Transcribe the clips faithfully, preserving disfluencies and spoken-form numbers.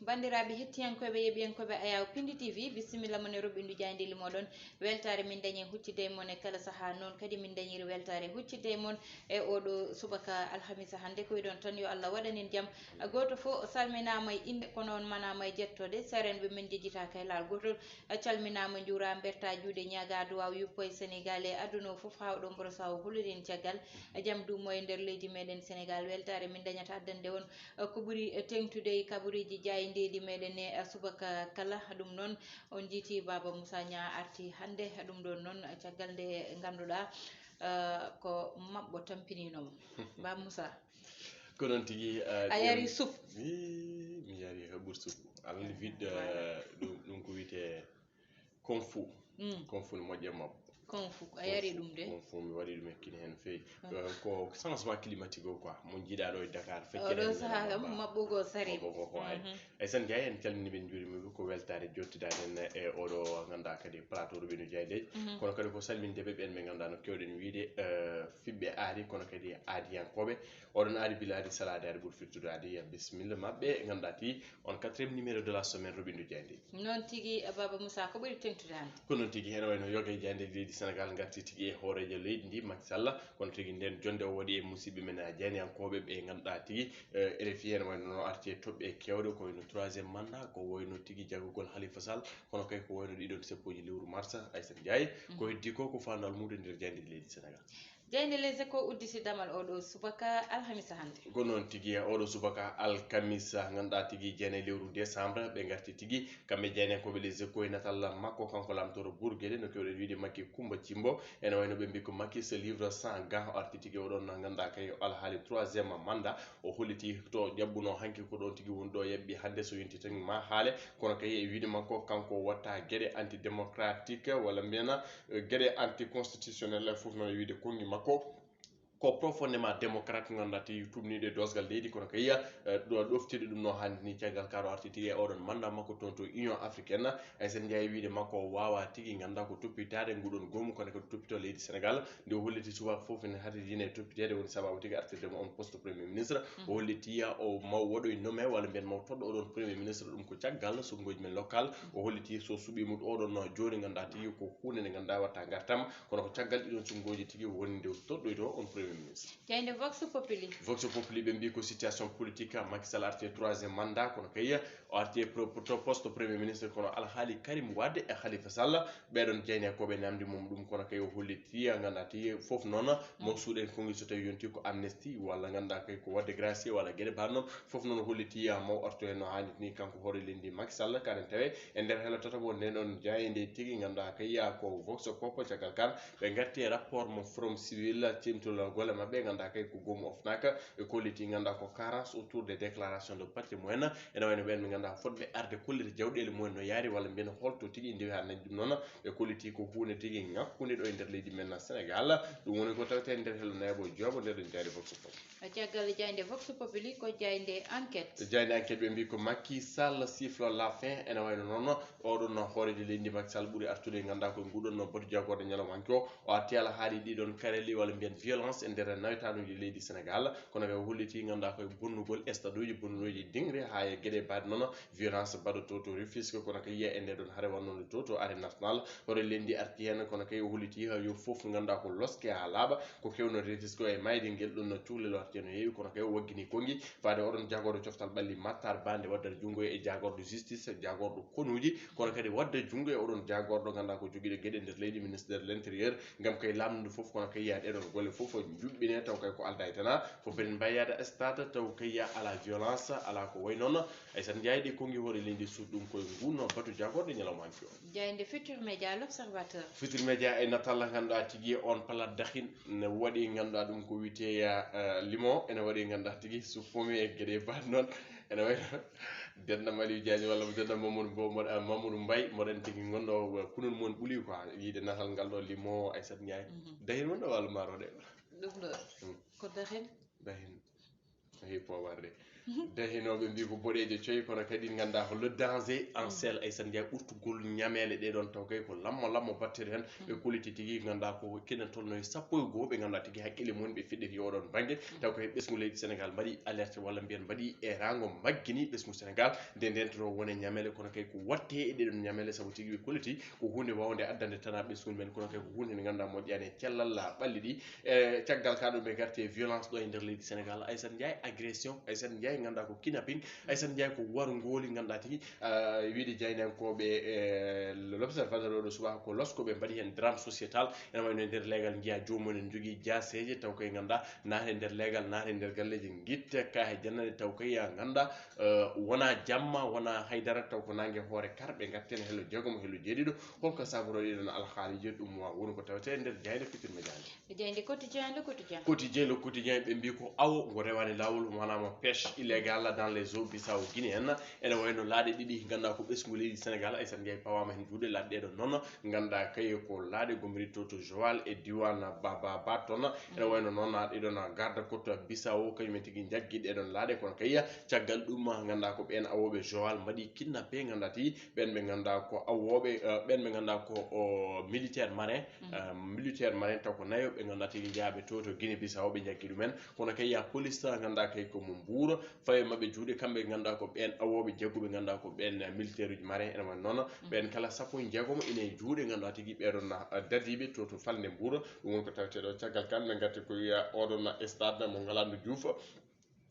Banndiraaɓe hettiyankooɓe, yeɓiyankooɓe Ayaw Pindi T V, bisimilla mon e roɓɓindu jaayndeeli mooɗon. Weltaare min dañi huccitde e mon e kala sahaa, noon kadi min dañiri weltaare huccitde e mon e oɗo subaka alhamisa hannde. Ko wiɗon tan, yo Allah waɗan en jam. Gooto fof salminaama e innde, kono on manaama e jettode. Seerenɓe men njejjitaaka e laal gootol. Calminaama, njuuraama, mbertaa juuɗe, ñaagaa duwaaw yuppo e Senegaal e aduna o fof, haa oɗo mboro sawo hulurin caggal. Jam duumo e nder leydi meɗen Senegaal. Weltaare min dañata addande on, eh, ko ɓuri, eh, teŋtude e kaɓoriiji jaayndeeji meɗen e, eh, subaka kala. Ɗum noon, on njiiti Baaba Moussa Niang arti hannde. Ɗum ɗoon noon, eh, caggal nde ngannduɗaa, eh, ko maɓɓo tampiniino mo. Baaba Moussa. Ko noon tigi, eh, A yari ɗum supu. Ii, mi yari heɓur supu. Alal vide, voilà. Eh, ɗum, ɗum ko wiyetee kung fu. Mm. Kung fu no moƴƴa maɓɓo. Kung fu, a yari ɗum de. Kung fu, mi waɗi ɗum e kine heen feewi. Mm. Eh, ko changement climatique o quoi, mo njiɗaa ɗo e Dakar, feccere Oɗo heen sahaa kam, maɓɓo. Maɓɓo go sari. Maɓɓo go ko ay. Mhm. Ay, sen Njaay, en calmini ɓe, njuurima ɓe, ko weltaare jottidaade en e oɗo ngannduɗaa kadi plateau Roɓɓindu Jaayndeeji. Mhm. Kono kadi ko salminde ɓe ɓeen ɓe ngannduɗaa no keewɗen wiyde, eh, fiɓɓe aadi, kono kadi aadiyankooɓe. Oɗon aadi bila aadi salaade aadi ɓuri firtude aadi, ya bisimilla maɓɓe, ngannduɗaa ti on quatrième numéro de la semaine Roɓɓindu Jaayndeeji. Noon tigi, Baaba Moussa, ko ɓuri teŋtude hannde? Ko noon tigi, ene wayno yoga e jaayndeeji leydi Senegaal ngarti tigi e hooreejo leydi ndi, Macky Sall. Kono tigi nden jonnde o waɗi e musiɓɓe men, a, jaayndiyankooɓe ɓe ngannduɗaa tigi, eh, R F I ene wayno no arti e toɓɓe keewɗe, ko wayno troisième mandat, ko wayno tigi jagugol Khalifa Sall, kono kay ko wayno ɗiɗon seppoji lewru mars, Aysata Njaay. Mhm. Ko heddi ko, ko faandu almuudo e nder jaayndeeji leydi Senegaal. Jaaynde Les Échos udditi damal oɗo subaka alhamisa hannde. Ko noon tigi, oɗo subaka alkamisa, ngannduɗaa tigi jeenayi lewru décembre, ɓe ngarti tigi, kamɓe jaayndiyankooɓe Les Échos e natal makko, kanko laamtoro Bourguédé, no keewɗen wiyde Macky Coumba Cimbo, ene wayno ɓe mbi ko Macky se livre sans gants, o arti tigi oɗon, ngannduɗaa kay alhaali troisième mandat, o holliti to ƴaɓɓuno hanki ko ɗoon tigi woni ɗo yaɓɓi hannde so yonti tan ma haale, kono kay e wiyde makko kanko watta geɗe antidémocratique walla mbiyen, eh, geɗe anticonstitutionnel fof noon e wiyde konngi makko. Ko profondément démocrate ngannduɗaa tigi tuumniiɗo e doosgal leydi, kono kay, eh, ɗo ɗoftiiɗo ɗum no haandi ni caggal ka o arti tigi e oɗon mandat makko toon to Union Africaine. Ay sen njahi wiyde makko o waawa tigi ngannduɗaa ko toppitaade nguɗon goomu, kono kadi toppito leydi Senegaal. Nde o holliti subaka fof ene hatindini e toppiteede woni sababu tigi artirde mo on poste premier ministre. Mhm. O holliti ya o maw waɗoy nommé walla mbiyen maw toɗɗo oɗon premier ministre, ɗum ko caggal suɓngooji men local. Mhm. O holliti so suɓiima oɗon no jooni ngannduɗaa tigi ko huunde nde ngannduɗaa watta ngartam. Kono ko caggal ɗiɗon suɓngooji tigi woni nde toɗɗoyto on premier ministre. Jaaynde Vox Populi. Vox Populi ɓe mbi ko situation politique, Macky Sall arti e troisième mandat, kono kay o arti e pro-, to poste premier ministre, kono alhaali Karim Wade e Khalifa Sall, ɓeɗon jaayndiyankooɓe namdi mum ɗum, kono kay o holliti ngannduɗaa tigi fof noon, mo suuɗen konngi so tawi yonti ko amnistie walla ngannduɗaa kay ko waɗde gracier walla geɗe mbaɗ noon, fof noon o holliti maw artu heen no haanirta ni kanko hoore leydi Macky Sall, kaɗen tawe e nder hello tataɓo nden ɗon jaaynde tigi ngannduɗaa kay ko Vox Pop, caggal kan ɓe ngarti e rapport mo Forum Civil, cimtol golle maɓɓe, ngannduɗaa kay ko goomu OFNAC, ɓe kolliti ngannduɗaa ko carence autour des déclarations de patrimoine, ene wayno ɓeen ɓe ngannduɗaa fotɓe arde kollita jawɗeele mumen no yaari walla mbiyen holto tigi ndewi haa dañi ɗum noon, ɓe kolliti ko huunde tigi ŋakkunde ɗo e nder leydi men Senegaal, ɗum woni ko tawetee nder hello nayaɓo jooɓo nder ɗon jaaynde Vox Pop. Caggal jaaynde Vox Populi ko jaaynde Enquête. Jaaynde Enquête ɓe mbi ko Macky Sall siffle la fin, ene wayno noon oɗon hooreejo leydi Macky Sall ɓuri artude ngannduɗaa ko nguɗon no batu jagorde ñalawma hanki o. O arti alhaali ɗiɗon karelli walla mbiyen violence e nder nawetanuuji leydi Senegaal, kono kay o holliti ngannduɗaa koye bonnugol stade uji, bonnuɗoji dingre haa e geɗe mbaɗ noon violence mbaɗoto to Rufisque, kono kay yiya e nde ɗon hare wannode to to arène nationale. Hoore leydi arti heen, kono kay o holliti yo fof ngannduɗaa ko loske haa laaɓa, ko kewno Rufisque e mayde ngel ɗon no cuklel o arti heen no heewi, kono kay o waggini konngi faade oɗon jagorɗo coftal ɓalli Matar Ba nde waddata junngo e jagorɗo justice, jagorɗo konuuji, kono kadi wadda junngo e oɗon jagorɗo ngannduɗaa ko jogiiɗo geɗe nder leydi, ministre de l'intérieur, ngam kay lamndu fof, kono kay yiya ɗeɗon golle fof njuɓɓine taw kay ko aldaa e tan, fof eɗen mbawi yaade stade taw kay yiya ala violence, ala ko wayi noon. Aysata Njaay ɗi konngi hoore leydi suuɗ ɗum koye ngun batu jagorɗo ñalawma hanki o. Jaaynde Futur Média, L'Observateur. Futur Média e natal ngannduɗaa tigi on plat dahin ne waɗi ngannduɗaa ɗum ko wiyetee, eh, limon, ene waɗi ngannduɗaa tigi so fomi e geɗe mbaɗ noon, ene wayno Denda Maliou Diagne walla mo Denda Mamadou Mbow, mo, eh, Mamadou Mbaye, mboɗen tigi ngonɗo, eh, kunun mon ɓuli quoi, yiide natal ngal ɗo limon, Aysata Njaay. Mhm. Dahin wonɗo walla maaroɗe? Ɗum ɗo. Hmm. Ko dahin. Dahin. Heewi poobarde. Dahinooɓe mbii ko boɗeejo coy, kono kadi nganndaa ko le danger en selle. Aysata Ndiaye, ɓurtugol ñameele ɗee ɗoon, taw kay ko lammo lammo batteɗo heen. Ɓe kolliti tigi, nganndaa ko kene tolno e sappo e goo, ɓe nganndaa tigi hakkille mum ɓe fiɗɗiti e oɗon bannge. Taw kay ɓesngu leydi Sénégal mbaɗi alerte, walla mbiyen mbaɗi eeraango, maggini ɓesngu Sénégal nde ndentoto wone ñameele, kono kay ko watte e ɗee ɗoon ñameele, sabu tigi ɓe kolliti ko huunde waawde addande tana ɓesngu men, kono kay ko huunde nde nganndaa moƴƴaani e cellal ɓalli ɗi. E caggal ka ɗum ɓe ngarti e violence ɗo e nder leydi Sénégal. Aysata Ndiaye, agression. Aysata Ndiaye, nganndaa ko kidnapping. Aysata Ndiaye, ko warngooli, nganndaa tigi, ah, wiide jaynankooɓe, e, L'Observateur oɗo subaka ko losko ɓe mbaɗi heen drame sociétal. Ene wayno e nder leegal njiya joomum en jogii jaaseeje, taw koye nganndaa naate nder leegal, naate nder galleeji, ngitte kaahe jannane, taw koye ya nganndaa, eh, wona jamma, wona haydara, taw ko naange hoore kar, ɓe ngarten hello jeegomo, hello jeeɗiɗo. Holko saboro ɗiɗon alhaaliiji? Ɗum wa woni ko tawete e nder jayde Futurs Médias nde. E jayde Quotidien, Le Quotidien. Quotidien, Le Quotidien, ɓe mbii ko awo ngo rewaani laawol, wonama pêche illégale dans les eaux Bissau-Guinéenne. Ene wayno laaɗe ɗiɗi, nganndaa ko ɓesngu leydi Sénégal, Aysata Ndiaye, pawaama heen juuɗe. Laaɗe ɗee ɗoon noon, nganndaa kay ko laaɗe gomri to, to Joal e diiwaan Ba-, Ba-, Ba toon. Ene wayno noon, ɗiɗon garda côte Bissau, kañum en tigi njaggi ɗee ɗoon laaɗe, kono kay caggal ɗum, nganndaa ko ɓeen awooɓe Joal mbaɗi kidnappé, nganndaa tigi ɓeen ɓe nganndaa ko awooɓe, eh, ɓeen ɓe nganndaa ko, o, militaire marin, eh, militaire marin, taw ko nayo ɓe nganndaa tigi njaaɓe to, to Guinée Bissau, ɓe njaggi ɗumen. Kono kay ya police, nganndaa kay ko mo Mbuur, fawi maɓɓe juuɗe, kamɓe nganndaa ko ɓeen awooɓe jagguɓe, nganndaa ko ɓeen, eh, militaire uji marin, ene wayno noon. Ɓeen kala sappo e jeegomo ine e juuɗe, nganndaa tigi ɓee ɗoon, eh, dadiiɓe to, to falnde Mbuur. Ɗum woni ko taweteeɗo caggal kan, ɓe ngarti ko wiya oɗon stade mo Ngalandou Diouf.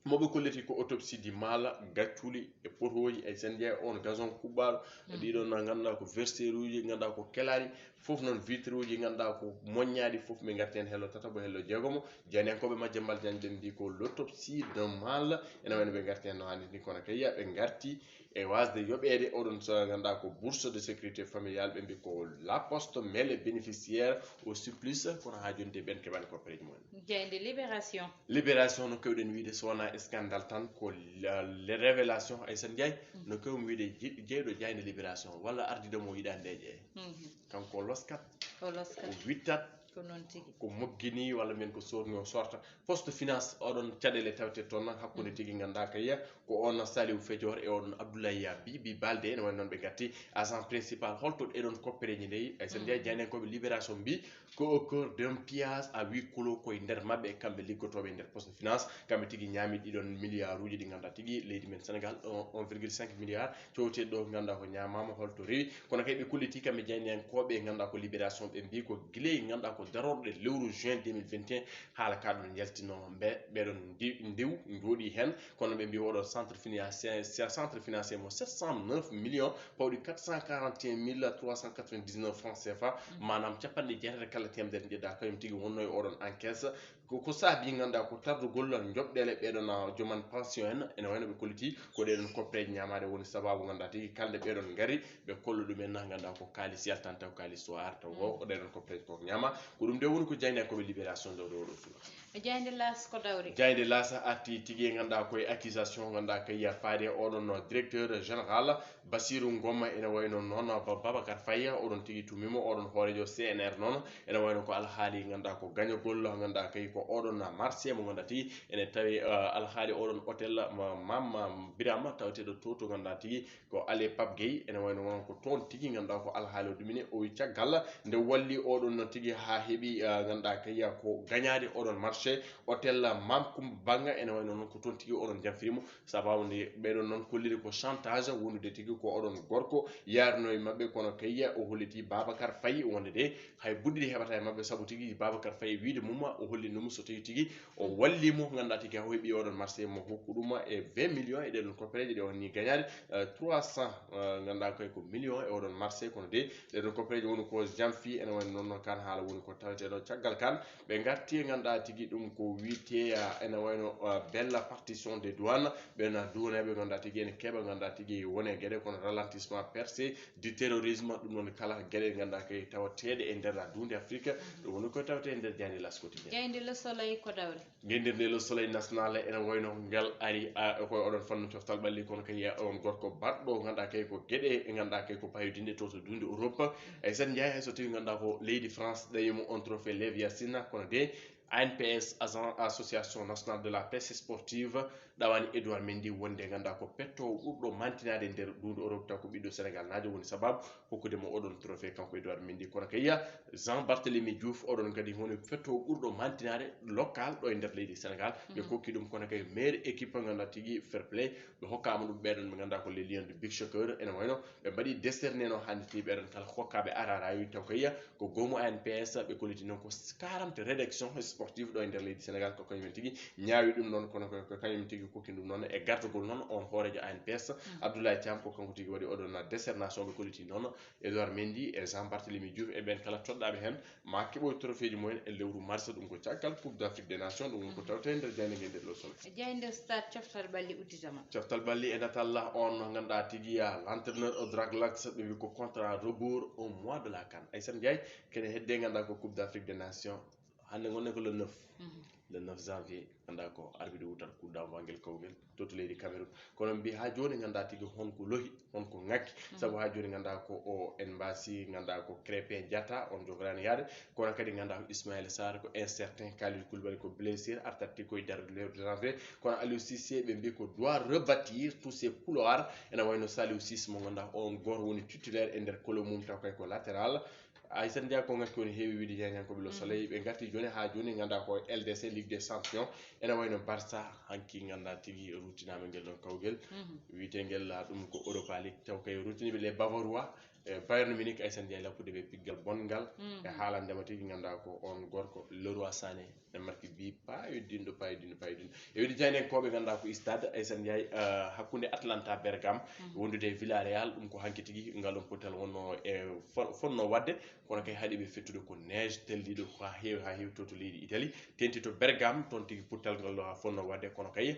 Mo ɓe kolliti ko autopsie du mal, gacculi e potooji, Aysata Ndiaye, on gazon kuɓɓaaɗo, ɗiɗon na nganndaa ko versaire uji, nganndaa ko kelaaɗi, fof noon vitre uji, nganndaa ko moññaaɗi, fof ɓe ngarti heen hello tataɓo, hello jeegomo. Jaynankooɓe Madiambal Diagne ɓe mbii ko l'autopsie de mal, ene wayno ɓe ngarti heen no haanirta ni, kono kay ɓe ngarti e waasde yoɓeede oɗon so nganndaa ko bourse de sécurité familiale, ɓe mbii ko La Poste met les bénéficiaires au supplice, kono haa jooni de ɓeen keɓaani koppereeji mumen. Jayde Libération. Libération, no keewɗen wiide, so wonaa scandale tan, ko la, les révélations, Aysata Ndiaye, no keewmi wiide je-, jeyɗo jayde Libération, walla ardiiɗo mo yiɗaande e ƴeeƴe. Kanko o loskat, o loskat, o wittat, ko noon tigi, ko moggini, walla mbiyen ko soorni o soorta. Poste finance, oɗon caɗeele tawte toon hakkunde tigi, nganndaa kay ko on Saliou Fedior e on Abdoulaye Bibi Baldé, ene wayno noon ɓe ngarti agent principal. Holto ɗee ɗoon koppereeji ndeyi? Aysata Ndiaye, jaynankooɓe Libération mbii ko au cœur d'un pillage à huis clos, koye nder maɓɓe, kamɓe liggotooɓe e nder poste finance, kamɓe tigi ñaami ɗiɗon milliard uji ɗi nganndaa tigi leydi men Sénégal, un virgule cinq milliard cowteeɗi ɗo, nganndaa ko ñaamaama, holto rewi. Kono kay ɓe kolliti kamɓe jaynankooɓe, nganndaa ko Libération, ɓe mbii ko gila, nganndaa ko darorɗe lewru juin deux mille vingt et un, haala ka ɗon yaltino. Mbe-, ɓeɗon ndi-, ndiw njooɗi heen, kono ɓe mbii oɗo centre financier, centre financier mo sept cent neuf millions pawɗi quatre cent quarante et un mille trois cent quatre-vingt-dix-neuf francs C F A, maanaam capanɗe jeetati kala teemedere njedda, kañum tigi wonno e oɗon encaisse. Ko, ko saabi, nganndaa ko tardugol joɓɗeele ɓeɗon, ah, joman pension en, ene wayno ɓe kolliti ko ɗeɗon koppereeje ñaamaaɗe woni sabaabu, nganndaa tigi kalde ɓeɗon ngari, ɓe kollo ɗumen na, nganndaa ko kaalis yaltanta, ko kaalis so arta, ko, ko ɗeɗon koppereeje ko ñaama. Ko ɗum de woni ko jaynankooɓe Libération ɗo, ɗo, ɗo suka. E jayde L'As ko dawri. Jayde L'As arti tigi, nganndaa koye accusation, nganndaa kay ya faade oɗon directeur général Bassirou Ngom, ene wayno noon Ba-, Babacar Faye, oɗon tigi tuumimo, oɗon hooreejo C N R noon, ene wayno ko alhaali, nganndaa ko gañagol, nganndaa kay ko oɗon marché mo nganndaa tigi ene tawi, eh, alhaali oɗon hôtel ma-, Mame Birama, taweteeɗo to, to nganndaa tigi ko Allée Pape Gueye, ene wayno noon ko toon tigi, nganndaa ko alhaali o ɗumini, o wi caggal nde walli oɗon noon tigi haa heɓi, eh, nganndaa kay ko gañaade oɗon marché hôtel Mame Coumba Banga, ene wayno noon ko toon tigi oɗon jamfirimo. Sababu nde ɓeɗon noon kolliri ko chantage, wondude tigi ko oɗon gorko yaarino e maɓɓe, kono kay o holliti Babacar Faye wonde de hay buɗɗiɗi heɓata e maɓɓe, sabu tigi Babacar Faye wiide mum o hollinimo so tawi tigi o wallimo, nganndaa tigi o heɓi oɗon marché mo hokku ɗum e vingt millions e ɗeɗon koppereeje ɗe o ni gañaade, eh, trois cents, eh, nganndaa koye ko millions e oɗon marché, kono de ɗeɗon koppereeje woni ko jamfi, ene wayno noon kan haala woni ko taweteeɗo caggal kan. Ɓe ngarti e nganndaa tigi ɗum ko wiyetee, ah, ene wayno, ah, belle partition des douanes, ɓen duwaneeɓe nganndaa tigi ene keɓa nganndaa tigi wone geɗe kono ralentissement percé du terrorisme, ɗum noon kala geɗe nganndaa kay tawateeɗe e nder duunde Afrique, ɗum woni koye tawetee e nder jayde L'As Quotidien. Jayde Le Soleil ko dawri. Ngenndirde Le Soleil National ene wayno ngal ari, ah, e koye oɗon fannu coftal ɓalli, kono kay on gorko baɗɗo nganndaa kay ko geɗe nganndaa kay ko payodinɗe to, to duunde Europe. Aysata Ndiaye, hay so tawi nganndaa ko leydi France ɗayimo on trophée Léviathan, kono de A N P S, Agent Association Nationale de la Presse Sportive, ɗawani Edouard Mendy wonde ngannduɗaa ko pettoowo ɓurɗo mantinaade e nder nduundu Europe, taw ko ɓiɗɗo Senegal naajo woni sababu hokkude mo oɗon trophée kanko Edouard Mendy. Kono kay Jean Barthélemy Diouf, oɗon kadi woni pettoowo ɓurɗo mantinaade local ɗo e nder leydi Senegal. Ɓe kokki ɗum kono kay meilleur équipe ngannduɗaa tigi fair play. Ɓe hokkaama ɗum ɓeɗon ɓe ngannduɗaa ko les Lions de Beach Soccer. Ene wayno ɓe mbaɗi décerné no hannde tigi ɓeɗon kala hokkaaɓe ararawi taw kay ko goomu A N P S ɓe kolliti noon ko quarante rédaction sportive ɗo e nder leydi Senegal, ko kañum en tigi ñaawi ɗum noon, kono ko, ko kañum tigi kokki ɗum noon e gartugol noon on hooreejo A N P S, Abdoulaye Thiam, ko kanko tigi waɗi oɗon décernation ɓe kolliti noon Edouard Mendy e Jean Barthélemy Diouf e ɓen kala toɗɗaaɓe heen ma keɓoy trophée ji mumen e lewru mars, ɗum ko caggal Coupe d'Afrique des Nations, ɗum woni ko tawte e nder jaaynde nde nder Lo Soleil. Jaaynde Stade coftal ɓalli udditama. Coftal ɓalli e natal on ngannduɗaa tigi ya l'entraîneur au Draglax, ɓe wi ko contrat rebours au mois de la CAN. Aysata Ndiaye, kene hedde ngannduɗaa ko Coupe d'Afrique des Nations. Hannde ngonnen ko le neuf. Le neuf janvier, ngannduɗaa ko arbitre wutat coup d'envoi ngel kawgel to to leydi Cameroun. Kono mbi haa jooni ngannduɗaa tigi honko lohi, honko ŋakki. Sabu haa jooni ngannduɗaa ko o en mbasi, ngannduɗaa ko Krépin Diatta, on jogoraani yaade. Kono kadi ngannduɗaa ko Ismaïla Sarr ko incertain, Kalidou Koulibaly ko blessure, artat tigi koye darde lewru janvier. Kono Aliou Cissé ɓe mbi ko doit rebâtir tous ses couloirs. Ene wayno Saliou Ciss mo ngannduɗaa on gooto woni titulaire e nder club mum taw kay ko latéral. Aysata Ndiaye, ko ngakki woni heewi wiide jaayndiyankooɓe Le Soleil. Ɓe ngarti jooni haa jooni ngannduɗaa ko L D C, Ligue des Champions. Ene wayno Barça hanki ngannduɗaa tigi ruttinaama ngel ɗon kawgel. Wiyetee ngel ah, ɗum ko Europa League. Taw kay ruttiniiɓe les Bavarois, eh, Bayern Munich, Aysata Ndiaye lappude ɓe piggal bonngal. E haalande ma tigi ngannduɗaa ko on gorko Leroy Sané. E marki bi paayodinɗo, paayodinɗo, paayodinɗo. E wiyde jaayndiyankooɓe ngannduɗaa ko stade, Aysata Ndiaye, eh, hakkunde Atalanta Bergame wondude e Villarreal, ɗum ko hanki tigi ngal ɗon pottal wonno e fo-, fonno waɗde, kono kay haɗi ɓe fettude ko neige telliiɗo ko haa heewi, haa heewi to, to leydi Italie, tenti to Bergame, toon tigi pottal ngal ɗo haa fonno waɗde, kono kay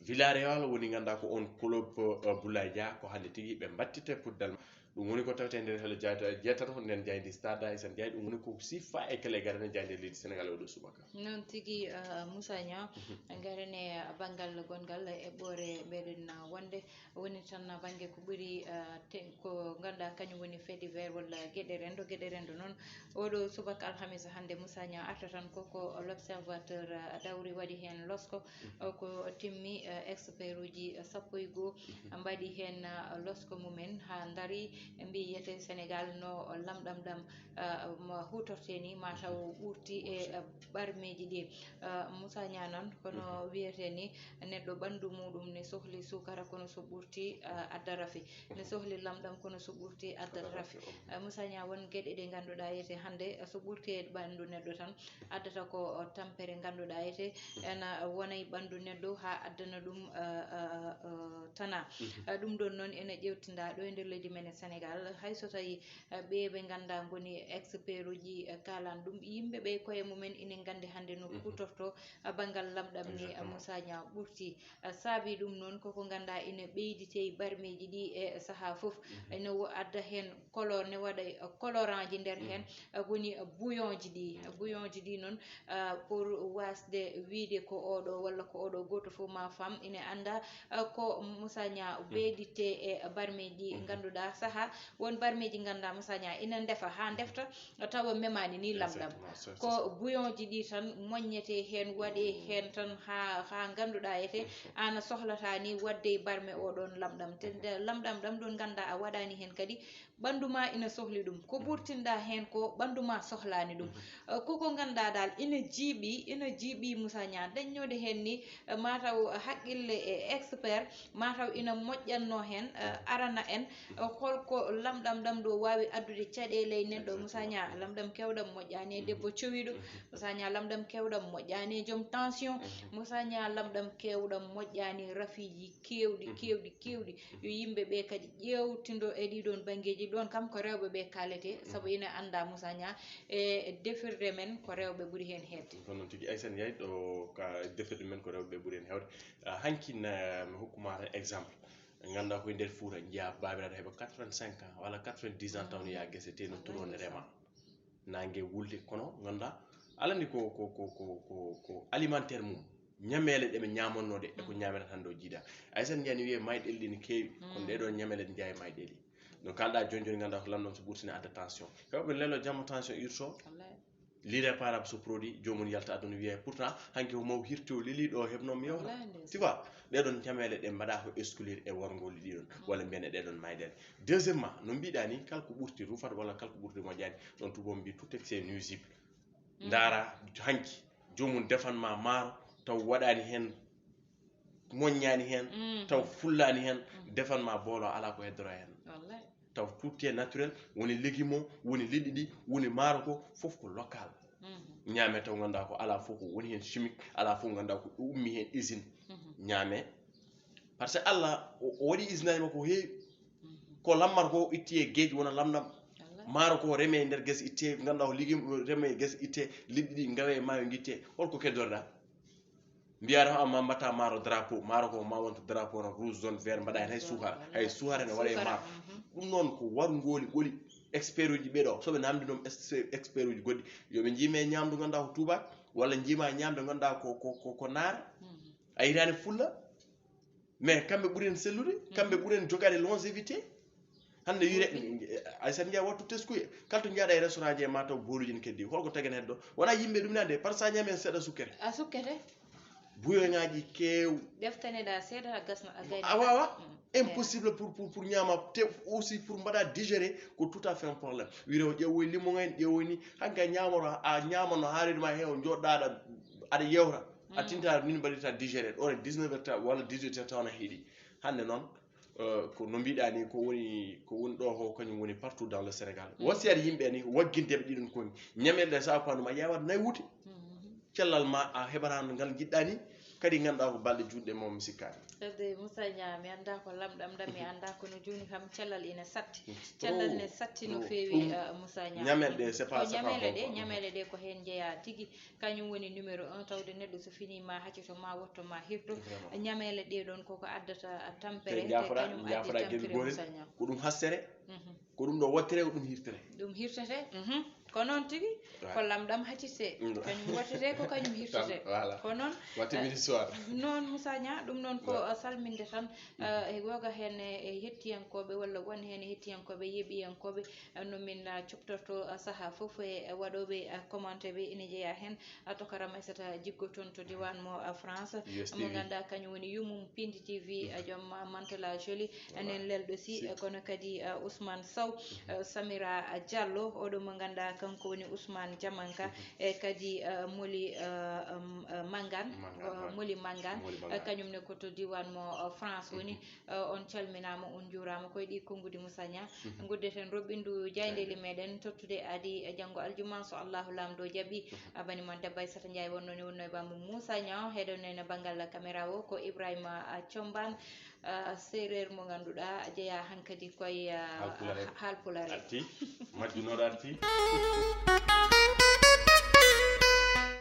Villarreal woni ngannduɗaa ko on club, eh, Boulaye Dia, ko hannde tigi ɓe mbattita pottal. Ɗum woni ko tawte nder helo jayta-, jeetato nden jayndi Stade Aysata Ndiaye, ɗum woni ko sifa e kala e garane jayndi leydi Senegal e oɗo subaka. Noon tigi, eh, Moussa Niang, ngaren e banngal gonngal eɓɓoore mbeɗen wonde woni tan bannge ko ɓuri, eh, te-, ko ngannduɗaa kañum woni fait divers walla geɗe renndo, geɗe renndo noon. Oɗo subaka alhamisa hannde Moussa Niang arta tan ko, ko L'Observateur, eh, dawri waɗi heen losko, eh, ko timmi, eh, expert uji, eh, sappo e goo mbaɗi heen, eh, losko mumen haa ndari, mbi yiyete Senegal no lamɗam ɗam, eh, mo huutortee ni mataw ɓurti e, eh, ɓarmeeji ɗi. Eh, Moussa Niang noon kono wiyetee ni neɗɗo ɓanndu muɗum ne sohli suukara kono so ɓurti, eh, adda rafi. Ne sohli lamɗam kono so ɓurti adda rafi. Eh, Moussa Niang won geɗe ɗe ngannduɗaa yiyete hannde, eh, so ɓurti e ɓanndu neɗɗo tan addata ko, o, tampere ngannduɗaa yiyete ena wona e ɓanndu neɗɗo haa addana ɗum, eh, eh, eh, tana. Eh, ɗum ɗon noon ene ƴeewtinda ɗo e nder leydi men e Senegal. Hay so tawi, eh, ɓe ɓe ngannduɗaa ngoni expert uji, eh, kaalan ɗum, yimɓe ɓe koye mumen ine nganndi hannde no kuutorto, eh, banngal lamɗam ni, eh, Moussa Niang ɓurti. Eh, saabi ɗum noon koko ngannduɗaa ine ɓeyditee barmeeji ɗi e sahaa fof. Ene wo-, adda heen color, ne waɗa, eh, colorant ji nder heen, eh, woni, eh, bouillon ji ɗi. Eh, bouillon ji ɗi noon, eh, pour waasde wiyde ko oɗo walla ko oɗo gooto fof ma fam ine annda, eh, ko Moussa Niang ɓeyditee e barmeeji ɗi ngannduɗaa sahaa won barmeeji ngannduɗaa Moussa Niang ina ndefa haa ndefta tawa memaani ni lamɗam. Exactement, c'est, c'est ça. Ko bouillon ji ɗi tan moññetee heen, waɗee heen tan haa, haa ngannduɗaa ete aan a sohlata ni waɗde e barme o ɗon lamɗam. Te nde lamɗam ɗam ɗon ngannduɗaa a waɗaani heen kadi ɓanndu ma ina sohli ɗum. Ko ɓurtinɗaa heen ko ɓanndu ma sohlaani ɗum. Eh, koko ngannduɗaa dal ina jiiɓi, ina jiiɓi Moussa Niang dañnoode heen ni, eh, mataw haqqille e expert, mataw ina moƴƴatno heen, eh, arana en, eh, holko lamɗam ɗam ɗo waawi addude caɗeele e neɗɗo. Moussa Niang, lamɗam kewɗam moƴƴaani e debbo cowiɗo. Moussa Niang, lamɗam kewɗam moƴƴaani e joom tension. Moussa Niang, lamɗam kewɗam moƴƴaani e rafiiji keewɗi, keewɗi, keewɗi. Yo yimɓe ɓe kadi ƴeewtindo e ɗiɗon banngeeji. Ɗon kam ko rewɓe ɓe kaalete, sabu ina annda Moussa Niang e defirde men ko rewɓe ɓuri heen heedde. Ko noon tigi, Aysata Ndiaye, ɗo ka defirde men ko rewɓe ɓuri heen heewde. Ah, hanki na mi hokkuma tan exemple. Ngannduɗaa koye nder Fuuta, njiyaa baabiraaɗo heɓa quatre-vingt-cinq ans walla quatre-vingt-dix ans taw no yaa gese tee no turo ne rema. Naange wulde kono ngannduɗaa alaa ni ko, ko, ko, ko, ko, ko alimentaire mum. Ñameele ɗe ɓe ñaamannoo ɗe, e ko ñaameten hannde o jiidaa. Aysata Ndiaye ne wiyee mayɗeeli ɗi ne keewi, kono ɗee ɗoo ñameele ɗe njeyaa e mayɗeeli. No kaalɗaa jooni jooni ngannduɗaa ko lamɗam so ɓurti ne adda tension. Heewɓe leelo jamma tension irto. Wallaahi. L'irréparable se produit, joomum yalta aduna wiya pourtant hanki ko maw hirti o leli ɗo heɓno mi yewta. Tu vois, ɗeɗon ñameele ɗe mbaɗa ko exclure e warngoli ɗiɗon walla mbiyen e ɗeɗon mayɗeele. Deuxièmement, no mbiɗa ni, kala ko ɓurti rufat walla kala ko ɓurti moƴƴani, ɗon tubo mbi tout excès nuisible. Ndaara hanki joomum defanma maaro taw waɗani hen, moññani hen, taw fullani hen, defanma boolo ala ko heddora hen. Taw tout est naturel, woni légume o, woni liɗɗi ɗi, woni maaro ko, fof ko local. Ñaame taw ganduɗa ko ala fof ko woni hen chimique, ala fof ganduɗa ko ummi hen usine. Ñaame. Par ce que Allah o o waɗi usine aji makko ko heewi. Ko lammar ko itti e geej wona lamɗam. Maaro ko reme e nder guese itte, ganduɗa ko légume reme e guese itte, liɗɗi ɗi gawe e maayo guitte. Holko keddoreɗa? Mbiyaɗa amma mbatta maaro drapeau, maaro ko ma wonta drapeau no rouge, jaune, vert, mbaɗa hen hay suukara, hay suukara ne waɗa e maaro. Ɗum noon ko warngoli ɓoli. Expert uji ɓeɗo soɓe namdi noon expert uji goɗɗi, yoɓe jiime ñamdu ganduɗa ko tubaak, walla jiima ñamdu ganduɗa ko ko ko ko naara. A yitani fulla. Mais kamɓe ɓuri en sellude, kamɓe ɓuri en jogade longévité. Hannde wire, ay sen njiya wattu teskuye, kala to njaɗa e restaurant je ma taw booluji ne keddi. Holko tegen heddo? Wona yimɓe ɗum nande, par ça ñamen seeɗa sukkere. A sukkete. Buyoŋaaji keew. Ɗeftaneɗa seeɗa a gasna a gayna. A wawa. Impossible pour pour pour ñaama te aussi pour mbaɗa digérer ko tout à fait un problème. Wire o ƴeewoy limo ngayn ƴeewoy ni hanka ñaamoro a ñaamano haalirma he o joɗɗaɗa aɗa yewta. A tinta min mbaɗirta digérer ɗon e dix-neuf heures walla dix-huit heures taw na heeɗi. Hannde noon, eh, ko no mbiɗa ni ko woni ko woni ɗo ko kañum woni partout dans le Sénégal. Wasiyat yimɓe ni waggindeɓe ɗiɗon koni ñamel ɗe sawa pandu ma yawat nayi wuute. Cellal ma a heɓata ngal jiɗɗa ni, kadi ganduɗa ko balɗe juutɗe mo mi sikkani. Fedde Moussa Niang, mi annda ko lamɗam ɗam, mi annda kono jooni kam cellal ina satti. Cellal ne satti no feewi. Moussa Niang, ñamel ɗe c'est pas ñamele ɗe ñamele ɗe ko heen njeya tigi. Kañum woni numéro un, tawde neɗɗo so fini ma haccoto ma wotto ma hirto. Ñamele ɗe ɗon koko addata tampere te kañum addi tampere. Moussa Niang, ko ɗum hassere. Ko ɗum ɗo wattere ko ɗum hirtere. Ɗum hirtete. Ko noon tigi. Ko lamɗam haccite. Kañum wattete ko kañum hirtete. Ko noon. Watte midi soir. Noon Moussa Niang, ɗum noon ko salminde tan. E goga heen e hettiyankooɓe walla won heen e hettiyankooɓe yeeɓiyankooɓe no min coftorto saha fof e waɗooɓe commenté ɓe ina jeeya heen. A tokaram Aissata Jiggo toon to diwan mo France, mo ganduɗa kañum woni yummum Pindi T V, joom Mantala Jolie, enen lelɗo si, kono kadi Ousmane Sow, Samira Diallo, oɗo mo ganduɗa kanko woni Ousmane Diamanka, e kadi Moli Mangan, Moli Mangan, kañum ne ko to diwan mo France woni. On calminama, on juurama. Koye ɗi konnguɗi Moussa Niang, guddeten roɓɓindu jayndeli meɗen tottude adi e janngo aljuma so Allahu Laamɗo jaɓi. Abani mon debbo Aissata Ndiaye wonno ni wonno e bambo Moussa Niang, heɗo nene banngal caméra o ko Ibrahima Thiombane, seereer mo ngannduɗa jeeya hankadi koye haalpulare. Arti majjunoɗo arti.